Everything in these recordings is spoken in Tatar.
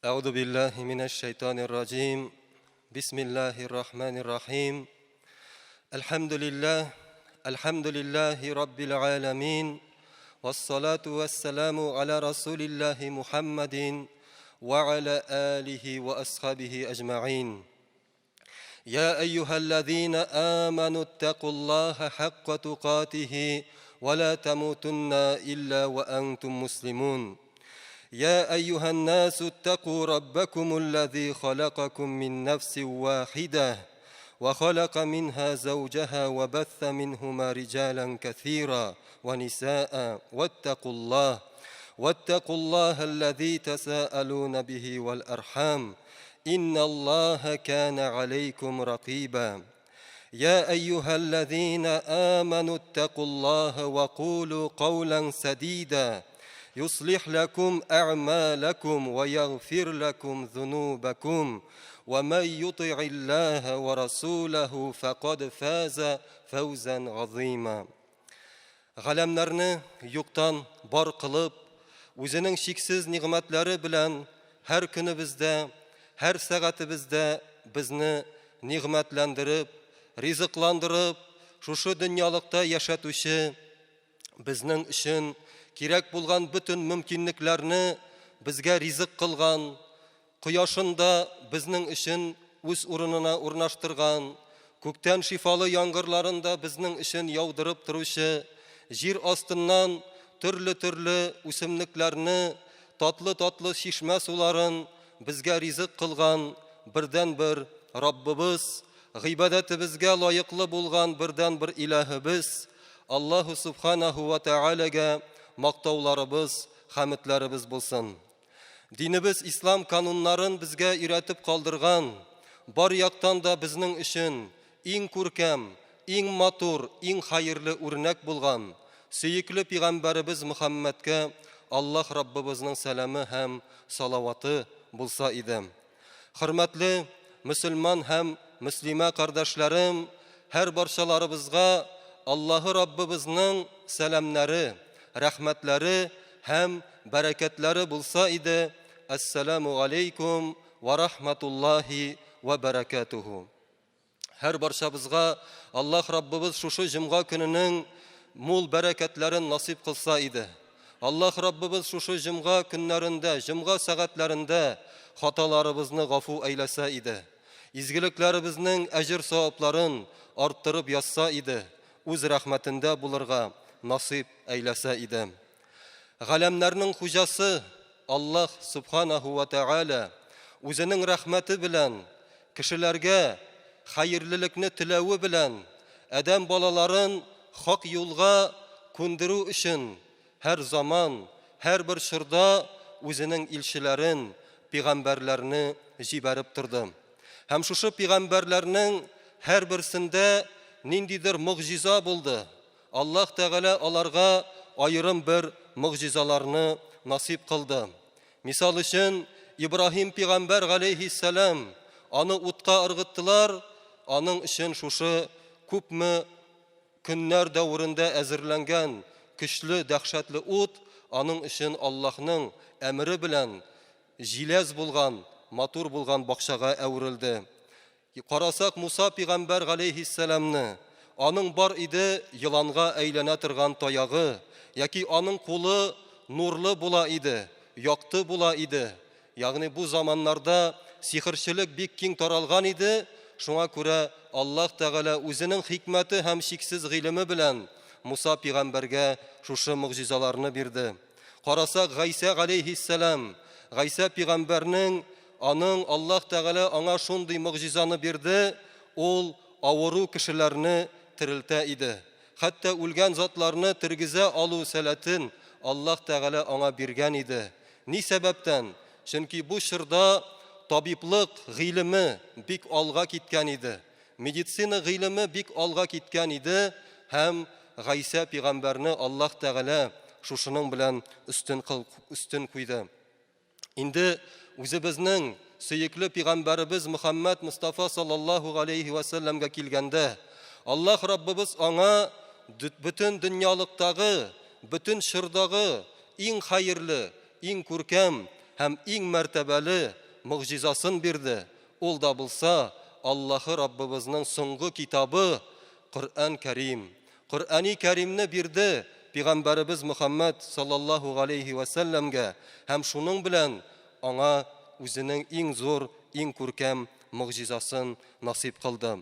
أعوذ بالله من الشيطان الرجيم بسم الله الرحمن الرحيم الحمد لله الحمد لله رب العالمين والصلاة والسلام على رسول الله محمد وعلى آله وأصحابه أجمعين يا أيها الذين آمنوا اتقوا الله حق تقاته ولا تموتن إلا وأنتم مسلمون يا أيها الناس اتقوا ربكم الذي خلقكم من نفس واحدة وخلق منها زوجها وبث منهما رجالا كثيرا ونساء واتقوا الله واتقوا الله الذي تساءلون به والأرحام إن الله كان عليكم رقيبا يا أيها الذين آمنوا اتقوا الله وقولوا قولا سديدا يصلح لكم أعمالكم ويغفر لكم ذنوبكم ومن يطع الله ورسوله فقد فاز فوزا عظيما Галәмнәрне юктан бар кылып, үзенең чиксез нигъмәтләре белән һәр көнебездә, һәр сәгатебездә безне нигъмәтләндереп, ризыкландырып, шушы дөньялыкта яшәтүче, безнең өчен кирәк булган бөтен мөмкинлекләрне безгә ризык кылган, Кояшын да безнең өчен үз урынына урнаштырган, күктән шифалы яңгырларын да безнең өчен яудырып торучы, җир астыннан төрле-төрле үсемлекләрне, татлы-татлы чишмә суларын безгә ризык кылган бердәнбер Раббыбыз, гыйбадәтебезгә лаеклы булган бердәнбер Илаһыбыз, Аллаһу Субханаһу ва Тәгаләгә мактауларыбыз, хәмедләребез булсын. Динебез ислам кануннарын безгә өйрәтеп калдырган, бар яктан да безнең өчен иң күркәм, иң матур, иң хәерле үрнәк булган сөекле пигамбәребез Мөхәммәдкә Аллаһ Раббыбызның сәламе һәм салаваты булса иде. Хөрмәтле мөселман һәм мөслимә кардәшләрем, һәр барчаларыбызга Аллаһы Раббыбызның сәламнәре, рәхмәтләре һәм бәрәкәтләре булса иде. Әссәламу алейкум ва рахматуллаһи ва бәрәкәтүһү. Һәр барчабызга Аллаһ Раббыбыз шушы җомга көненең мул бәрәкәтләрен насыйп кылса иде. Аллаһ Раббыбыз шушы җомга көннәрендә, җомга сәгатьләрендә хаталарыбызны гафу әйләсә иде. Изгелекләребезнең әҗер-савапларын арттырып язса иде, үз рәхмәтендә булырга насыйп әйләсә иде. Галәмнәрнең хуҗасы Аллаһ Субханаху ва Тәгалә үзенең рәхмәте белән кешеләргә хәерлелекне теләве белән адәм балаларын хак юлга күндерү өчен һәр заман, һәрбер чорда үзенең илчеләрен, пигамбәрләрне җибәреп торды. Һәм шушы пигамбәрләрнең һәрберсендә ниндидер могҗиза булды. Аллаһ Тәгалә аларга аерым бер могҗизаларны насыйп кылды. Мисал өчен, Ибраһим пигамбәр галәйһиссәлам, аны утка ыргыттылар, аның өчен шушы күпме көннәр дәверендә әзерләнгән көчле, дәһшәтле ут аның өчен Аллаһның әмере белән җиләс булган, матур булган бакчага әверелде. Карасак, Муса пигамбәр галәйһиссәламны, аның бар иде еланга әйләнә торган таягы, яки аның кулы нурлы була иде, якты була иде. Ягъни бу заманнарда сихерчелек бик киң таралган иде, шуңа күрә Аллаһ Тәгалә үзенең хикмәте һәм чиксез гыйлеме белән Муса пигамбәргә шушы могҗизаларны бирде. Карасак, Гайсә галәйһиссәлам, Гайсә пигамбәрнең аның Аллаһ Тәгалә аңа шундый могҗизаны бирде, ул авыру кешеләрне терелтә иде. Хәтта үлгән затларны тергезә алу сәләтен Аллаһ Тәгалә аңа биргән иде. Ни сәбәптән? Чөнки бу чорда табиблык гыйлеме бик алга киткән иде. Медицина гыйлеме бик алга киткән иде һәм Гайсә пигамбәрне Аллаһ Тәгалә шушының белән өстен кыл, өстен куйды. Инде үзебезнең сөекле пигамбәребез Мөхәммәд Мостафа саллаллаһу галәйһи вә сәлләмгә килгәндә, Аллаһ Раббыбыз аңа бөтен дөньялыктагы, бөтен чордагы иң хәерле, иң күркәм һәм иң мәртәбәле могҗизасын бирде, ул да булса Аллаһы Раббыбызның соңгы китабы Коръән Кәрим. Коръәни Кәримне бирде пигамбәребез Мөхәммәд саллаллаһу галәйһи вә сәлләмгә һәм шуның белән аңа үзенең иң зур, иң күркәм могҗизасын насыйп кылды.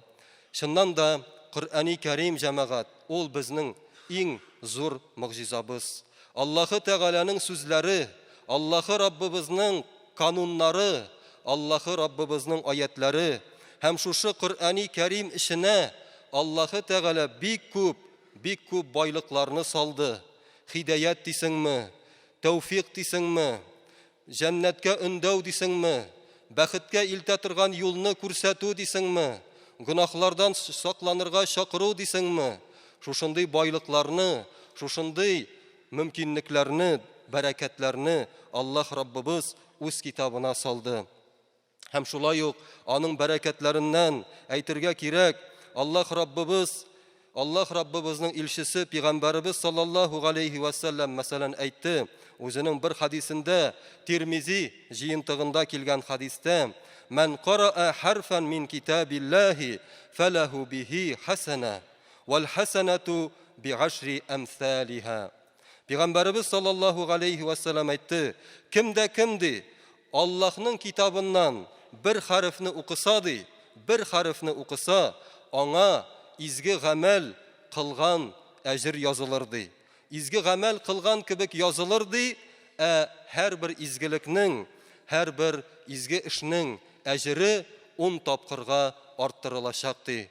Чыннан да, Коръәни Кәрим, җәмәгать, ул безнең иң зур могҗизабыз. Аллаһы Тәгаләнең сүзләре, Аллаһы Раббыбызның кануннары, Аллаһы Раббыбызның аятьләре һәм шушы Коръәни Кәрим эченә Аллаһы Тәгалә бик күп, бик күп байлыкларны салды. Хидәят дисеңме, тәүфикъ дисеңме, җәннәткә өндәү дисеңме, бәхеткә илтә торган юлны күрсәтү дисеңме, гөнаһлардан сакланырга чакыру дисеңме, шушындый байлыкларны, шушындый мөмкинлекләрне, бәрәкәтләрне Аллаһ Раббыбыз үз китабына салды. Һәм шулай ук аның бәрәкәтләреннән әйтергә кирәк, Аллаһ Раббыбыз, Аллаһ Раббыбызның илчесе пигамбәребез саллаллаһу галәйһи вә сәлләм мәсәлән әйтте, үзенең бер хадисендә, Тирмизи җыентыгында килгән хадистә, Мән караа хәрфән мин китабиллаһи фәләһу бихи хәсәнә, вәл хәсәнәту би'ашри әмсалиһа. Пигамбәребез саллаллаһу галәйһи вә сәлләм әйтте, кем дә кем ди, Аллаһның китабыннан бер хәрефне укыса, ди, бер хәрефне укыса, аңа изге гамәл кылган әҗер язылыр, ди. Изге гамәл кылган кебек язылыр, ди, ә һәрбер изгелекнең, һәрбер изге эшнең әҗере ун тапкырга арттырылачак, ди.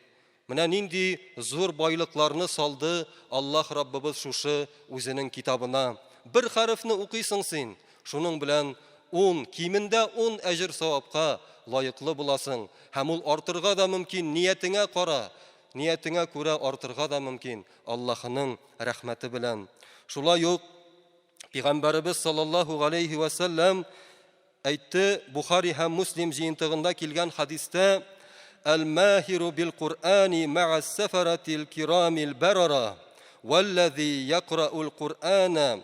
Менә нинди зур байлыкларны салды Аллаһ Раббыбыз шушы үзенең китабына. Бер хәрефне укыйсың син, шуның белән ун, кимендә ун әҗер-савапка лаеклы буласың. Һәм ул артырга да мөмкин, ниятеңә кара, ниятеңә күрә артырга да мөмкин, Аллаһының рәхмәте белән. Шулай ук Пигамбәребез саллаллаһу галәйһи вә сәлләм әйтте, Бухари һәм Муслим җыентыгында килгән хадистә, Әл-маһиру бил Куръани мә'ас сәфәратил кирамил бәрара, вәлләзи якра'ул Куръана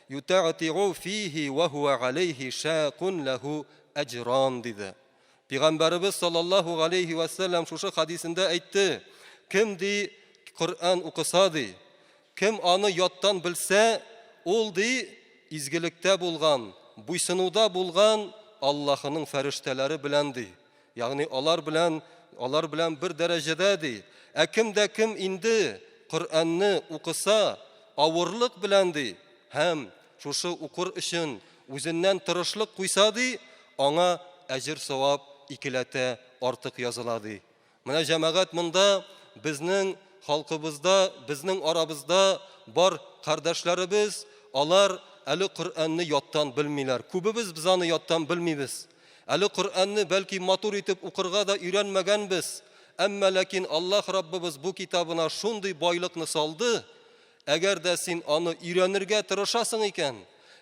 ютә'ти'у фихи вә һуә галәйһи шакун ләһу әҗран, диде. Пигамбәребез саллаллаһу галәйһи вә сәлләм шушы хадисендә әйтте, кем ди Коръән укыса ди, Кем аны яттан белсә, ул, ди, изгелектә булган, буйсынуда булган Аллаһының фәрештәләре белән, ди. Ягъни алар белән, алар белән бер дәрәҗәдә, ди. Ә кем дә кем инде Коръәнне укыса, авырлык белән, ди, һәм шушы укыр өчен үзеннән тырышлык куйса, ди, аңа әҗер-савап икеләтә артык языла, ди. Менә җәмәгать монда безнең халкыбызда, безнең арабызда бар кардәшләребез, алар әле Коръәнне яттан белмиләр. Күбебез без аны яттан белмибез. Әле Коръәнне бәлки матур итеп укырга да өйрәнмәгәнбез. Әмма ләкин Аллаһ Раббыбыз бу китабына шундый байлыкны салды, әгәр дә син аны өйрәнергә тырышасың икән,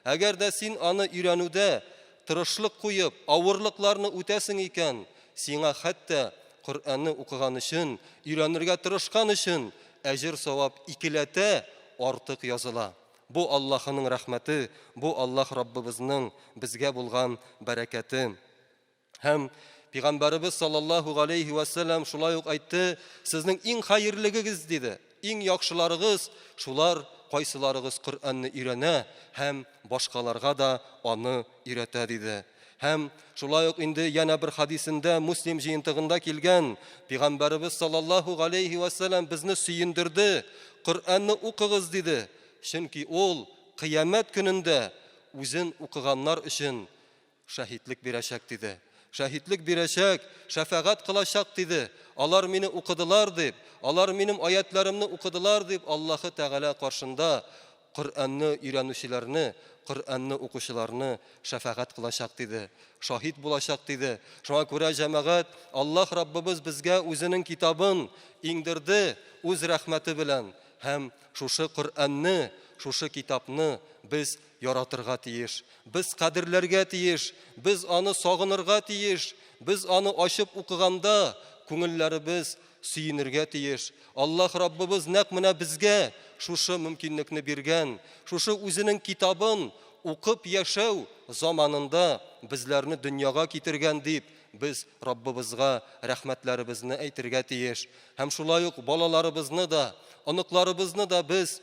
әгәр дә син аны өйрәнүдә тырышлык куеп, авырлыкларны үтәсең икән, сиңа хәтта Коръәнне укыган өчен, өйрәнергә тырышкан өчен әҗер-савап икеләтә артык языла. Бу Аллаһының рәхмәте, бу Аллаһ Раббыбызның безгә булган бәрәкәте. Һәм Пигамбәребез саллаллаһу галәйһи вә сәлләм шулай ук әйтте, сезнең иң хәерлегегез, диде, иң яхшыларыгыз шулар, кайсыларыгыз Коръәнне өйрәнә һәм башкаларга да аны өйрәтә, диде. Һәм шулай ук инде янә бер хадисендә Муслим җыентыгында килгән, Пигамбәребез саллаллаһу галәйһи вә сәлләм безне сөендерде, Коръәнне укыгыз, диде, чөнки ул кыямәт көнендә үзен укыганнар өчен шаһитлек бирәчәк, диде. Шаһитлек бирәчәк, шәфәгать кылачак, диде. Алар мине укыдылар дип, алар минем аятларымны укыдылар дип, Аллаһы Тәгалә каршында Коръәнне өйрәнүчеләрне, Коръәнне укучыларны шәфәгать кылачак, диде. Шаһит булачак, диде. Шуңа күрә, җәмәгать, Аллаһ Раббыбыз безгә үзенең китабын иңдерде үз рәхмәте белән һәм шушы Коръәнне, шушы китапны без яратырга тиеш. Без кадерләргә тиеш, без аны сагынырга тиеш, без аны ачып укыганда күңелләребез сөенергә тиеш. Аллаһ Раббыбыз нәкъ менә безгә шушы мөмкинлекне биргән, шушы үзенең китабын укып яшәү заманында безләрне дөньяга китергән дип, без Раббыбызга рәхмәтләребезне әйтергә тиеш. Һәм шулай ук балаларыбызны да, оныкларыбызны да без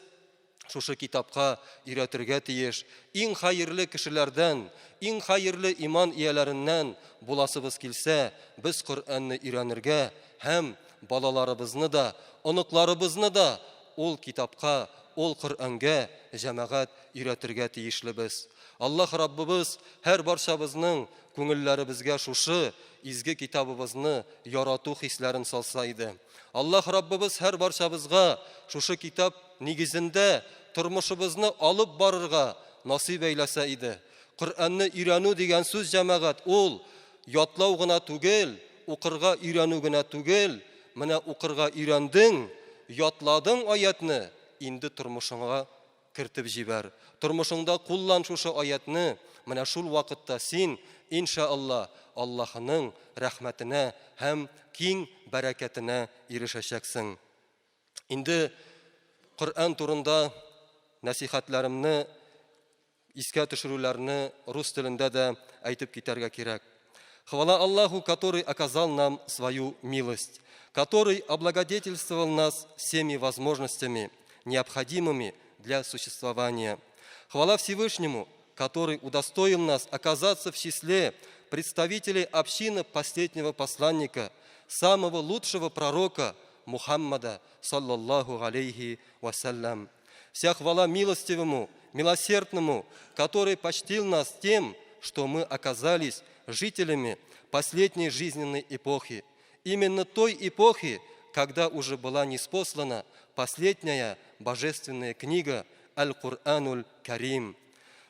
шушы китапка өйрәтергә тиеш. Иң хәерле кешеләрдән, иң хәерле иман ияләреннән буласыбыз килсә, без Коръәнне өйрәнергә һәм балаларыбызны да, оныкларыбызны да ул китапка, ул Коръәнгә җәмәгать өйрәтергә тиешлебез. Аллаһ Раббыбыз һәр барчабызның күңелләребезгә шушы изге китабыбызны ярату хисләрен салса иде. Аллаһ Раббыбыз һәр барчабызга шушы китап нигезендә тормышыбызны алып барырга насыйп әйләсә иде. Коръәнне өйрәнү дигән сүз, җәмәгать, ул ятлау гына түгел, укырга өйрәнү генә түгел. Менә укырга өйрәндең, ятладың аятны, инде тормышыңа кертеп җибәр. Тормышыңда куллан шушы аятны, менә шул вакытта син, иншаалла, Аллаһының рәхмәтенә һәм киң бәрәкәтенә ирешәчәксең. Инде Коръән турында нәсихәтләремне, искә төшерүләрне рус телендә дә әйтеп китәргә кирәк. Хвала Аллаху, который оказал нам свою милость, который облагодетельствовал нас всеми возможностями, необходимыми для существования. Хвала Всевышнему, который удостоил нас оказаться в числе представителей общины последнего посланника, самого лучшего пророка Мухаммада, саллаллаху алейхи вассалям. Вся хвала милостивому, милосердному, который почтил нас тем, что мы оказались жителями последней жизненной эпохи. Именно той эпохи, когда уже была ниспослана последняя божественная книга Аль-Кур'ануль Карим.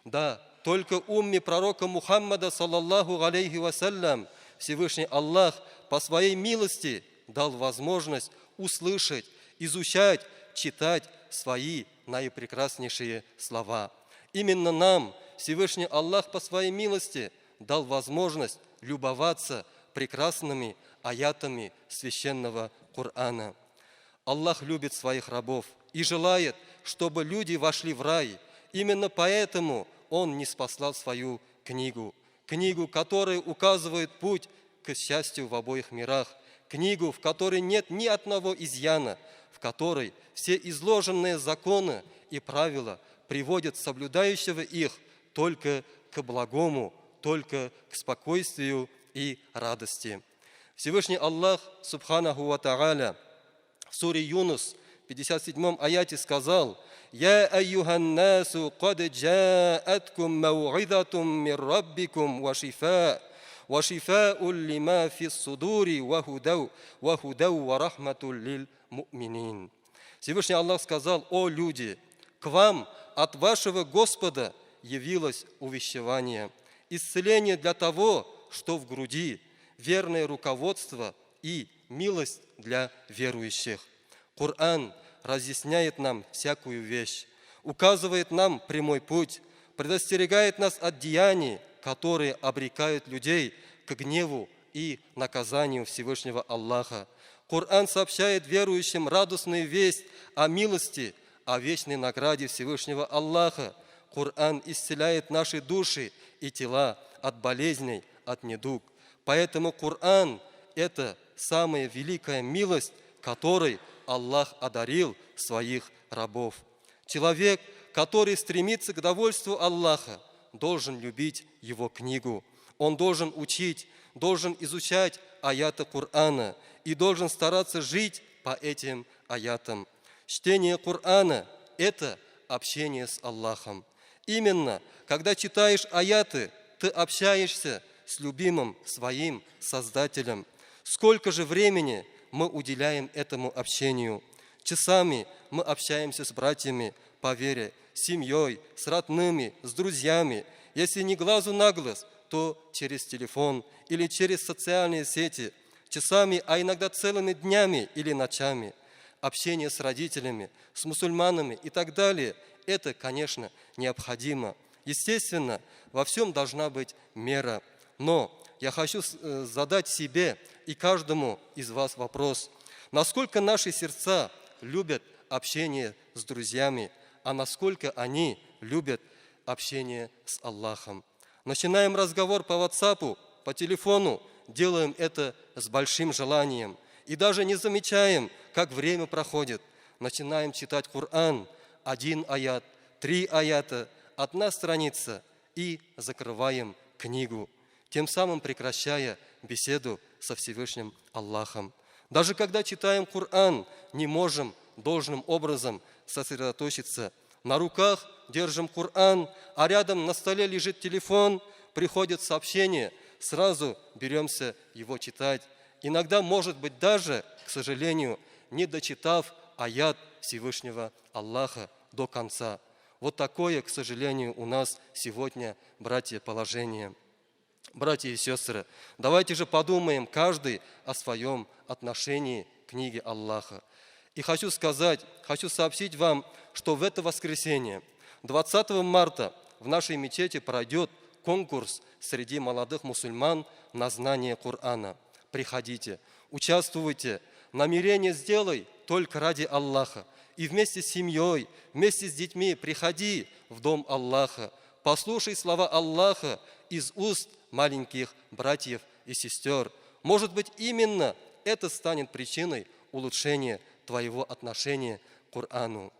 Да, только умме пророка Мухаммада, саллаллаху алейхи вассалям, Всевышний Аллах по своей милости дал возможность услышать, изучать, читать свои наипрекраснейшие слова. Именно нам Всевышний Аллах по своей милости дал возможность любоваться прекрасными аятами священного Корана. Аллах любит своих рабов и желает, чтобы люди вошли в рай. Именно поэтому Он ниспослал свою книгу. Книгу, которая указывает путь к счастью в обоих мирах. Книгу, в которой нет ни одного изъяна, в которой все изложенные законы и правила приводят соблюдающего их только к благому, только к спокойствию и радости. Всевышний Аллах, Субханаху ва Тааля, в суре Юнус, 57 аяте сказал: «يا أيها الناس قد جاءتكم موعظة من ربكم وشفاء، وشفاء لما في الصدور وهدى، وهدى ورحمة للمؤمنين». Всевышний Аллах сказал: «О люди, к вам от вашего Господа явилось увещевание, исцеление для того, что в груди, верное руководство и милость для верующих». Коран разъясняет нам всякую вещь, указывает нам прямой путь, предостерегает нас от деяний, которые обрекают людей к гневу и наказанию Всевышнего Аллаха. Коран сообщает верующим радостную весть о милости, о вечной награде Всевышнего Аллаха. Коран исцеляет наши души и тела от болезней, от недуг. Поэтому Коран – это самая великая милость, которой Аллах одарил своих рабов. Человек, который стремится к довольству Аллаха, должен любить его книгу. Он должен учить, должен изучать аяты Корана и должен стараться жить по этим аятам. Чтение Корана – это общение с Аллахом. Именно, когда читаешь аяты, ты общаешься с любимым своим Создателем. Сколько же времени мы уделяем этому общению? Часами мы общаемся с братьями по вере, с семьей, с родными, с друзьями. Если не глазу на глаз, то через телефон или через социальные сети. Часами, а иногда целыми днями или ночами. Общение с родителями, с мусульманами и так далее – это, конечно, необходимо. Естественно, во всем должна быть мера. Но я хочу задать себе и каждому из вас вопрос. Насколько наши сердца любят общение с друзьями, а насколько они любят общение с Аллахом. Начинаем разговор по WhatsApp, по телефону, делаем это с большим желанием. И даже не замечаем, как время проходит. Начинаем читать Коран, один аят, три аята, одна страница, и закрываем книгу, тем самым прекращая беседу со Всевышним Аллахом. Даже когда читаем Коран, не можем должным образом сосредоточиться. На руках держим Коран, а рядом на столе лежит телефон, приходит сообщение, сразу беремся его читать. Иногда, может быть, даже, к сожалению, не дочитав аят Всевышнего Аллаха до конца. Вот такое, к сожалению, у нас сегодня, братья, положение. Братья и сестры, давайте же подумаем каждый о своем отношении к книге Аллаха. И хочу сказать, хочу сообщить вам, что в это воскресенье, 20 марта, в нашей мечети пройдет конкурс среди молодых мусульман на знание Корана. Приходите, участвуйте, намерение сделай только ради Аллаха. И вместе с семьей, вместе с детьми приходи в дом Аллаха, послушай слова Аллаха из уст маленьких братьев и сестер. Может быть, именно это станет причиной улучшения твоего отношения к Корану.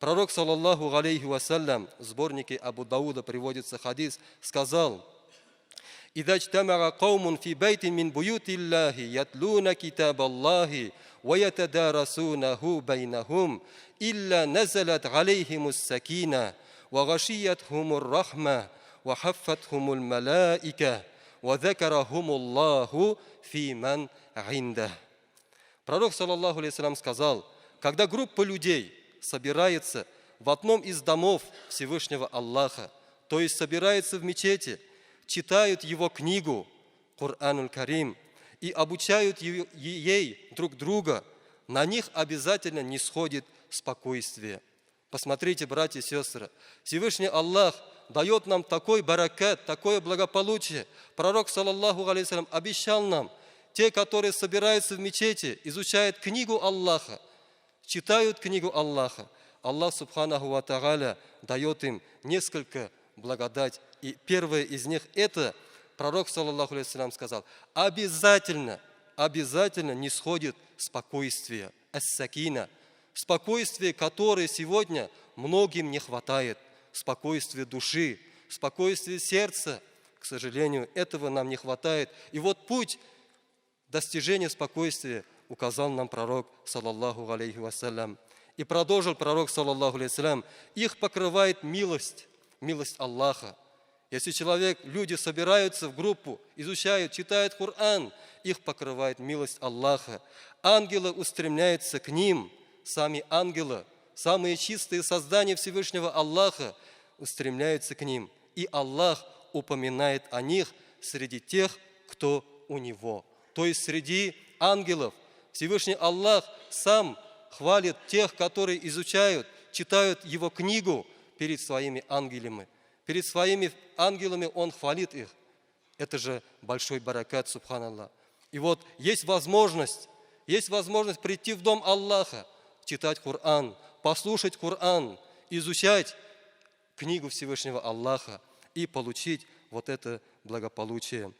Пророк, саллаллаху алейхи вассалям, в сборнике Абу Дауда приводится хадис, сказал: «إذا اجتمع قوم في بيت من بيوت الله يتلون كتاب الله ويتدارسونه بينهم إلا نزلت عليهم السكينة وغشيتهم الرحمة وحفتهم الملائكة وذكرهم الله في من عنده». Пророк, саллаллаху алейхи сказал, когда группа людей собирается в одном из домов Всевышнего Аллаха, то есть собирается в мечети, читают его книгу Корануль Карим и обучают ей друг друга, на них обязательно нисходит спокойствие. Посмотрите, братья и сестры, Всевышний Аллах дает нам такой баракат, такое благополучие. Пророк, саллаллаху алейхи обещал нам, те, которые собираются в мечети, изучают книгу Аллаха, читают книгу Аллаха, Аллах, субханаху ва тааля, дает им несколько благодать. И первое из них это, пророк, саллаллаху алейхи сказал, обязательно, обязательно нисходит спокойствие, ас-сакина, спокойствие, которое сегодня многим не хватает, спокойствие души, спокойствие сердца. К сожалению, этого нам не хватает. И вот путь достижения спокойствия указал нам пророк, саллаллаху алейхи вассалям. И продолжил пророк, саллаллаху алейхи вассалям, их покрывает милость, милость Аллаха. Если человек, люди собираются в группу, изучают, читают Коран, их покрывает милость Аллаха. Ангелы устремляются к ним, сами ангелы, самые чистые создания Всевышнего Аллаха устремляются к ним. И Аллах упоминает о них среди тех, кто у него. То есть среди ангелов. Всевышний Аллах сам хвалит тех, которые изучают, читают его книгу перед своими ангелами. Перед своими ангелами он хвалит их. Это же большой баракат, субханаллах. И вот есть возможность прийти в дом Аллаха, читать Коран, послушать Коран, изучать книгу Всевышнего Аллаха и получить вот это благополучие.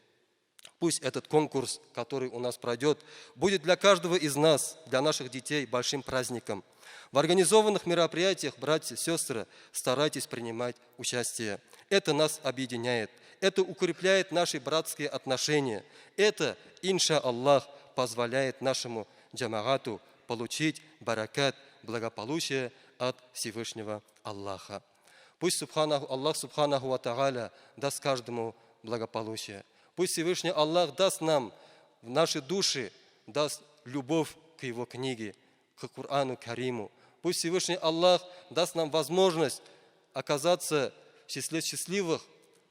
Пусть этот конкурс, который у нас пройдет, будет для каждого из нас, для наших детей большим праздником. В организованных мероприятиях, братья, сестры, старайтесь принимать участие. Это нас объединяет, это укрепляет наши братские отношения. Это, инша Аллах, позволяет нашему джамаату получить баракат, благополучие от Всевышнего Аллаха. Пусть Аллах субханаху ва тааля даст каждому благополучие. Пусть Всевышний Аллах даст нам в наши души, даст любовь к Его книге, к Корану Кариму. Пусть Всевышний Аллах даст нам возможность оказаться в числе счастливых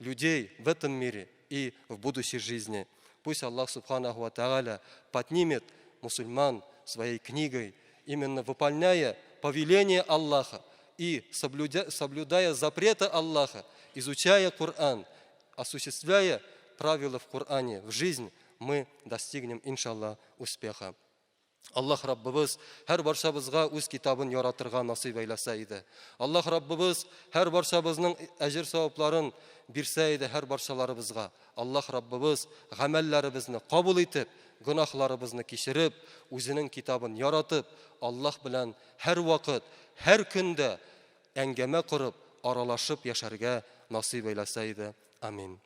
людей в этом мире и в будущей жизни. Пусть Аллах субханаху ва тааля поднимет мусульман своей книгой, именно выполняя повеление Аллаха и соблюдая запреты Аллаха, изучая Коран, осуществляя правила в Коране в жизнь, мы достигнем, иншаллах, успеха. Аллаһ Раббыбыз һәр барчабызга үз китабын яратырга насыйп әйләсә иде. Аллаһ Раббыбыз һәр барчабызның әҗер савапларын бирсә иде һәр барчаларыбызга. Аллаһ Раббыбыз гамәлләребезне кабул итеп, гөнаһларыбызны кичереп, үзенең китабын яратып, Аллаһ белән һәрвакыт, һәр көндә әңгәмә корып, аралашып яшәргә насыйп әйләсә иде. Амин.